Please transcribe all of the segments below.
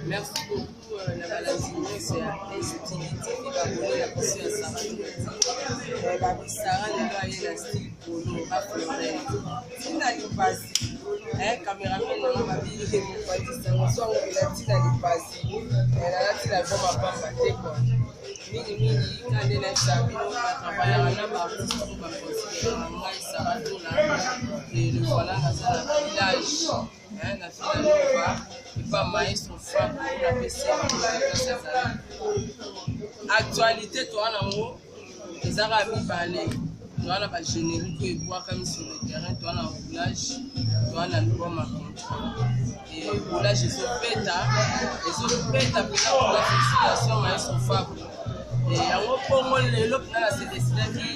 Merci beaucoup euh, na balandi nyonso ya STV TV babone na biso ya Sarah Tourati. Babi Sarah lelo aye na style polo ba florel. Tina lipasi. Eh cameraman na nga babi mopanzi sango so yango mpena tina lipasi. Eh nalati na goma pamba te quoi. Mingi mingi ka nde nayebisaka bino na travaillaka na ba artiste oyo ba consideraka ngai Sarah Tola. Et le voilà naza na village. Hein, na Villa Nova epa maestro Fabro napesi ye place azali. Actualité toa nango eza kaka mibale, toa na ba générique oyo ebwakami sur le terrain, toa na roulage, toa na album ya contrat. Et roulage ezobeta, ezobeta mpenza mpona félicitation maestro Fabro. Et yango bongo lelo mpenza na se decidaki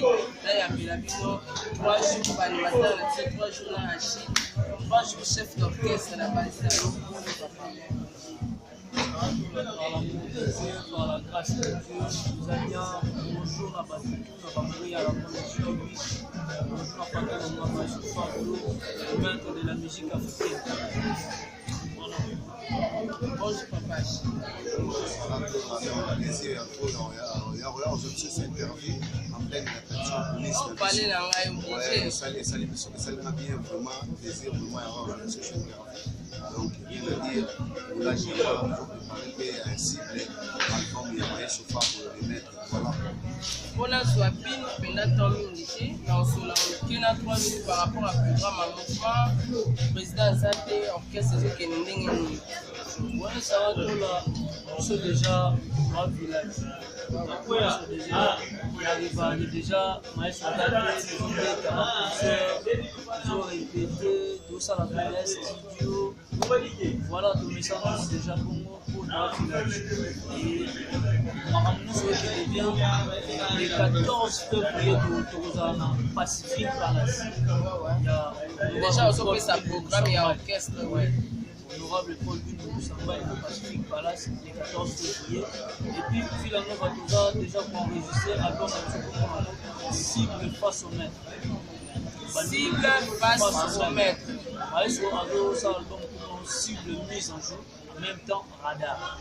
nayambela bino 3 jours ba animateur na biso 3 jours na Rachid 3 jours chef d'orchestre na base na yo papa. Par l'amour de Dieu, par la grâce de Dieu, nous a bien bonjour à Batou, à Bamoué, à la Bonne bonjour à Papa Nonga Maestro Fabio, le maître de la musique africaine. Voilà. Bonjour papa. Palais na ngai obligé. Esali biso esalinga bien vraiment plaisir vraiment ya avoir biso interview. Donc rien à dire, roulage ya faut préparer mpe un cible album ya Maestro Fabro le maître. Voilà. Mpo nazwa bino mpenza temps mingi te na osola moke na 3 minutes par rapport à programme ya mouvement président aza te orchestre ezokende ndenge nini. Ouais, ça va tout là. Biso déjà ba village. Biso déjà arrivani déjà maestro aza te tozobeta ba concert tozo répéter tosala mpe studio voilà tomesana déjà bongo mpo na village et makambo nyonso ekende bien le 14 février tokozala na Pacific Palace ya Déjà ozopesa programme ya orchestre. Ouais. Honorable Paul Bindu Samba na Pacific Palace le 14 février. Et puis Villa Nova toza déjà enregistré album na biso komona yango cible face au maître. Cible face au maître. Maestro azosala album komona cible mise en jour en même temps radar.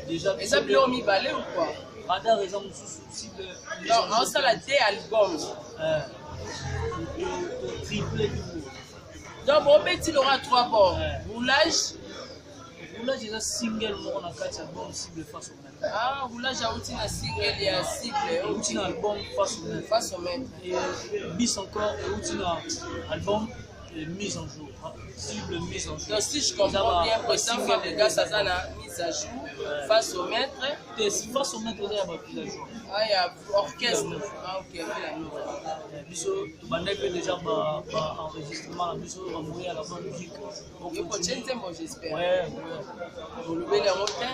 Déjà Eza biloko mibale ou quoi? Radar eza mosusu cible. Donc aosala deux albums. Triplé du coup. Donc bobeti loka trois bords. Roulage. Roulage eza single moko na kati ya album cible face au maître. Ah, roulage auti na single ya cible. Euti na album face au maître. Face au maître. Et bis encore euti na album mise en jour. Cible mise en jour. Donc si je comprends bien, président Fabregas aza na mise à jour face au maître. Te face au maître eza ya ba villageois. Ah, ya orchestre. Ah, ok, Villa Nova. Biso tobandaki mpe déjà ba ba enregistrement na biso bamboye ya la bonne musique. Okotie nzembo j'espère. Ouais, ouais. Olobeli yango te?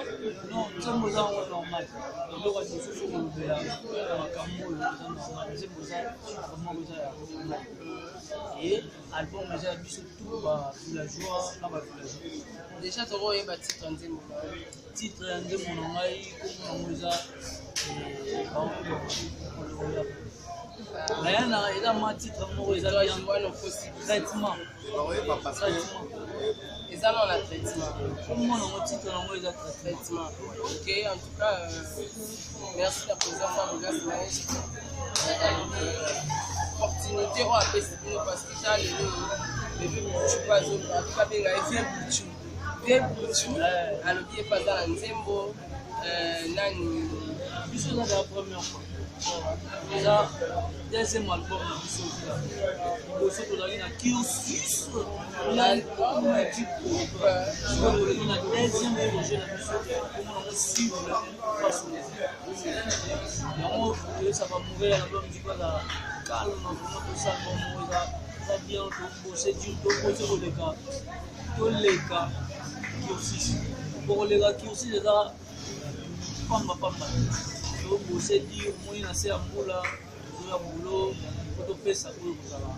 Non, nzembo eza yango normal. Eloko ya liboso soki olobela makambo oyo eza normal. Nzembo eza titre moko eza ya normal. Et album eza ya biso tout ba villageois na ba villageois. Déjà tokoyeba titre ya nzembo na yo. Titre ya nzembo na ngai kombo nango eza mais na eza mwa titre moko eza bien traitement traitement eza nano na traitement kombo nango titre nango eza traitement ok en tout cas euh, merci na président Fabregas Maestro opportunité oyo apesi bino parce que ta lelo bebe buchu mpe azoloba tukabenga ye vie buchu vie buchu alobi ye mpe aza na nzembo nani biso eza la première fois eza deuxième album na biso liboso tozalaki na cursus l'album du groupe sikoyo toleki na deuxième projet na biso komona yango cible face yango toyebisa bamoure ya album du bazala calme vraiment tosala album moko eza eza bien tobose dur tobose koleka toleka cursus po koleka cursus eza pamba pamba tobose dur omoni na se ya mbula tozoya boulot po topesa oyo kozala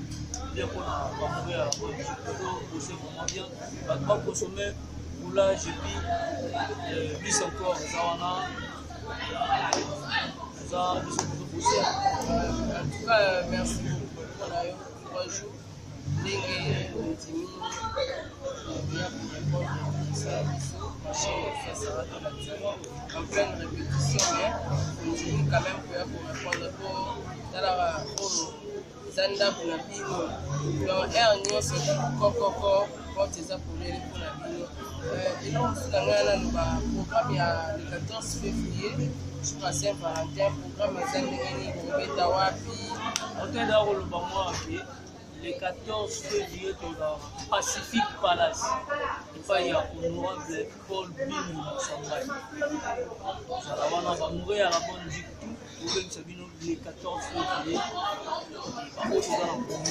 bien mpona bamoure ya tobose vraiment bien bato bakonsome roulage epuis bis encore eza wana eza biso tozobose. En tout cas, merci beaucoup mpona yo 3 jours. Ndenge ondimi koya korépondre question na biso na chaîne na biso ya Sarah Tola TV en pleine répétition, mais ondimi quand même koya korépondre po talaka oyo eza ndako na bino. Donc heure nyonso kokoko porte eza polele mpona bino. Eloko mosusu na ngai naloba, programme ya le 14 février, jour ya Saint Valentin, programme eza ndenge nini? Kobeta wapi? Okenda koloba mwa ke le 14 février toza Pacifique Palace epai ya honorable Paul Bindu Musangai. Tozala wana, bamoure ya la bonne musique tout, tobengisa bino le 14 février. Bango toza na Congo,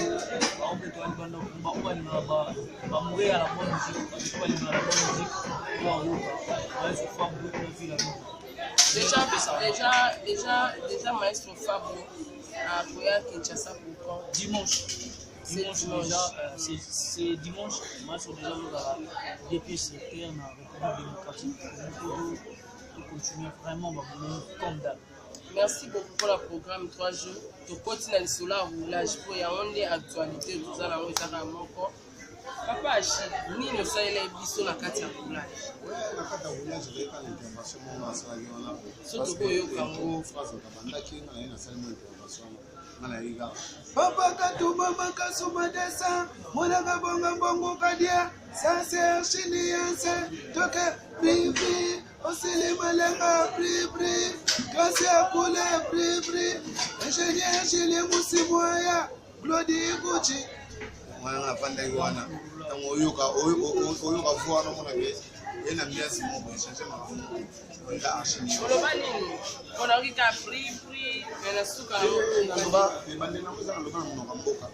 bango mpe toza libanda, bango balingaka bamoure ya la bonne musique, bato balingaka la bonne musique bayoka maestro Fabro na Villa Nova. Déjà, déjà, déjà, déjà, maestro Fabro akoya Kinshasa pour quand? Dimanche. Dimanche. Dimanche. Déjà, c'est dimanche. Maestro déjà ozala depuis secteur na République démocratique du Congo po continuer vraiment baboulot comme d'hab. Merci beaucoup pour la programme 3 jours. Tokoti na lisolo ya roulage mpo yango nde actualité toza nango. Ezaka moko, papa Achille, nini osalelai biso na kati ya roulage? Ouais, na kati ya roulage ezali kaka intervention moko asalaki wana. So tokoyoka yango. Phrase abandaki, nga naye nasali mo intervention wana, nga nayebi kaka papa katuma makasu madesa monaka bonga mbongo kadia sase archiniense toke bribri osili malenga bribri klasi ya kule bribri ingénieur Gili Musimwaya Glodi Gucci. Wana nga afandaki wana, ntango oyoka oyoka voix wana, omona ke ye na ambiance moko echange makambo eza archini. Oloba nini? Mpona oki ka pri pri me na suka. Naloba ebandeli yango eza naloba na monoko ya mboka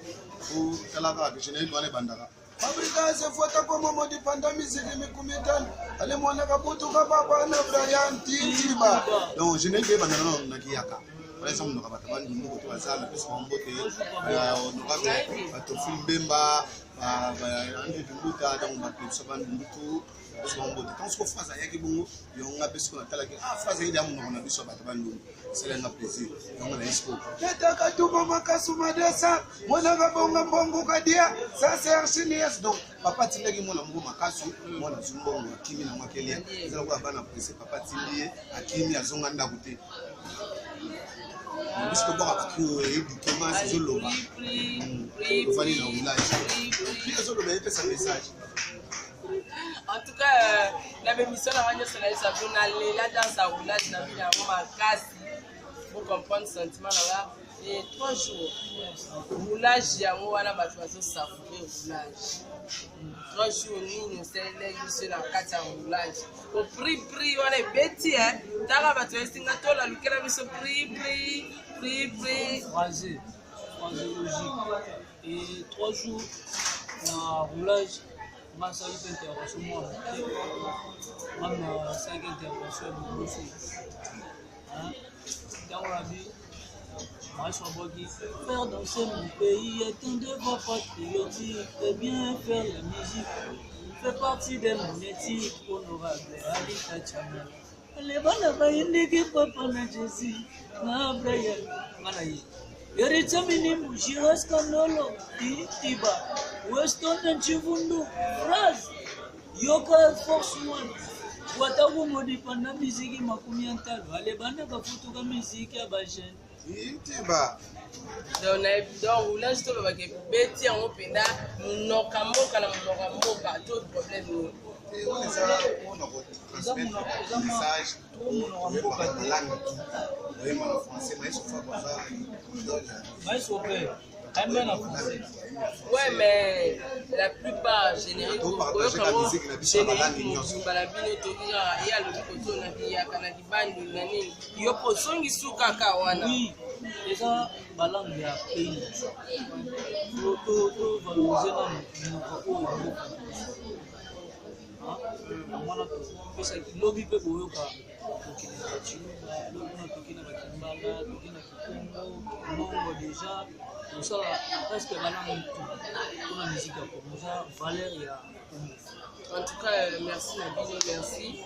po tala kaka générique wana ebandaka Fabrikase fuata koma modipanda miziki mikumi tano ale mwana kabutuka papa na Brian Tintiba. Donc générique ebanda nano na kiyaka wana, eza monoko ya bato bandundu kote baza na pesi bango mbote, honorable Batofil Mbemba, Andre Dumbuta, donc bato biso bandundu tu pesi bango mbote. Ntango soko phrase ayaki bongo, yango nga mpe siko natalaki, ah, phrase ayeli ya monoko na biso ya bato bandundu, esalanga plaisir, yango na ye siko tetaka tuma makasu madesa mwanaka bonga mbongo kadia sase archinias. Donc papa atindaki mwana moko makasu, mwana azwi mbongo, akimi nango, akelia. Eza lokola bana presse, papa atindi ye, akimi, azonga ndako te. Biso tobwaka bacri oyo edikema ezoloba, ovandi na village, cri ezoloba, epesa message. En tout cas, na bémission na nga nyonso nayesa bino, nalela danse ya roulage na bino yango makasi. Bocomprendre sentiment na nga. E 3 jours roulage yango wana, bato bazosavourer roulage 3 jours. Nini osalelaki biso na kati ya roulage? Po pri pri wana ebeti e taka bato esinga tolalukela biso pri pri pri pri. Phrasé, phraséologique et 3 jours na roulage, nga asalaki mpe intervention mwa moke. Nga nasalaki intervention ya liboso ntango nabi maestro abwaki: faire danser mon pays est un devoir patriotique et bien faire la musique fait partie de mon éthique. Honorable Alita Chamala, lebana bayindiki papa na Jésus na Brian, nga na ye Héritier Minimbu, Giras Kandolo, Tiba, Weston na Chivundu, Phrase, Yoka Force One, Wataku Modipanda miziki 50, alebana kafutuka miziki ya bajeune. Itiba. Donc donc roulage tolobaka ebeti yango mpenza monoko mboka na monoko mboka to problème nini? Wana eza mpona kotransmettre message. Oyembaka na langue tout, oyemba na français, maestro Fabro aza idole. Maestro mpe ayemba na français. Ouais, mais la plupart générique Topartage ka musique na biso na balangue nyonso. mobimba na bino toki kaka ye alobi koto na kiyaka na kibandu na nini, yo mpo ozongi su kaka wana. Oui, eza balangue ya pays na biso. Tovalorize nano monoko oyo mboka na biso. Yango wana topesaki lobi mpe boyoka tokende na bachiluba lobi na toki na bakimbala, toki na kikongo, kimongo, déjà tosala presque balangue tout mpona musique ya Congo, eza valeur ya Congo. En tout cas, merci na bino, merci.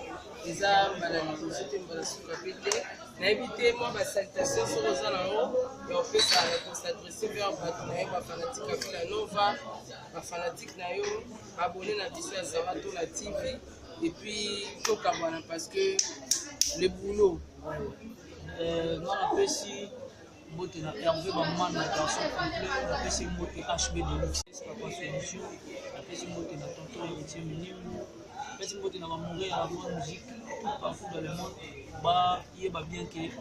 Eza mbala liboso te, mbala suka mpe te. Nayebi te mwa basalutation soki oza nango ya kopesa, ya kosadresse vers bato na yo, bafanatike ya Villa Nova, bafanatike na yo, baabonné na biso ya Sarah Tola TV, et puis tokabwana parce que le boulot. Nga napesi mbote na Hervé Bamana, garçon complet. Napesi mbote HB Deluxe, Papa Solution. Napesi mbote na tonton Héritier Minimbu. Napesi mbote na bamoureux ya la bonne musique tout partout dans le monde. Bayeba bien ke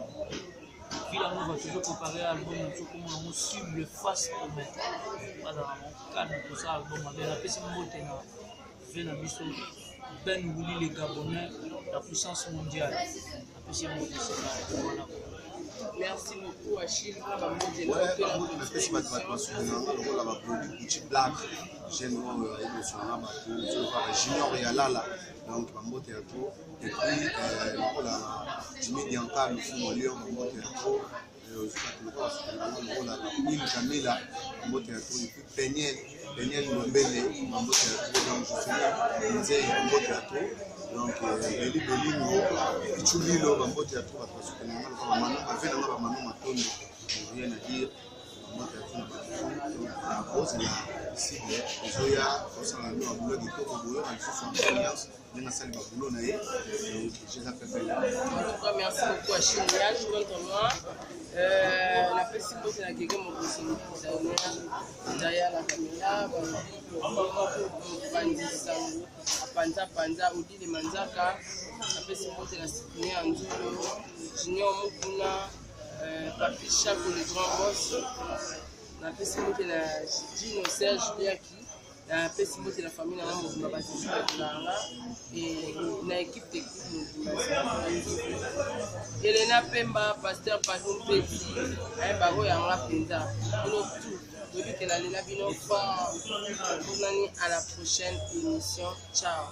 Villa Nova tozo préparer album na biso, komona yango Cible face au maître. Bazala calme, kosala album mabe. Napesi mbote na ve na biso Ben Willy le Gabonais, la puissance mondiale. Napesi mbote seka wana. Merci beaucoup, Achille, mpona bambote. Ouais, bambote napesi bato basutenanga lokola baproduit Gucci Black, jeune oyo ayebi kosonanga bato lokola Junior ya Lala, donc bambote ya trop. Et puis lokola Jimmy Dianka Lufumo Lion, bambote ya trop. Bato lokola basutenanga lokola Queen Jamila, bambote ya trop. Et puis Peniel, Peniel Ndombele, bambote ya trop. Donc Jocelyn Nzei, bambote ya trop. Donc Beli Belingo Ichulilo, bambote ya trop. Bato basutenanga lokola bamano bave nanga, bamano Matondo, rien à dire, bambote ya trop na bato. Kozela cible ezoya, kosala no babulo kitoko, boyoka lisusu ambiance ndenge asali babulo na ye. Donc eza pepele. En tout cas, merci beaucoup, Achille Miage. Quant à moi, napesi mbote na Gege Moboso, designer derrière la caméra, balobi mopanzi sango apanza panza, Odile Manzaka. Napesi mbote na Cyprien ya Nzolo, Junior Mukuna, Papi Chako le grand boss. Napesi mbote na Gino Serge Liaki. Napesi mbote na famille nanga mobimba, basisi bakolanga na équipe technique mobimba, Elena Pemba, Pasteur Pado Mpeti, ayeba oyo yanga mpenza. Bino tout toyebi ke nalela bino fort. Tomonani à la prochaine émission. Ciao.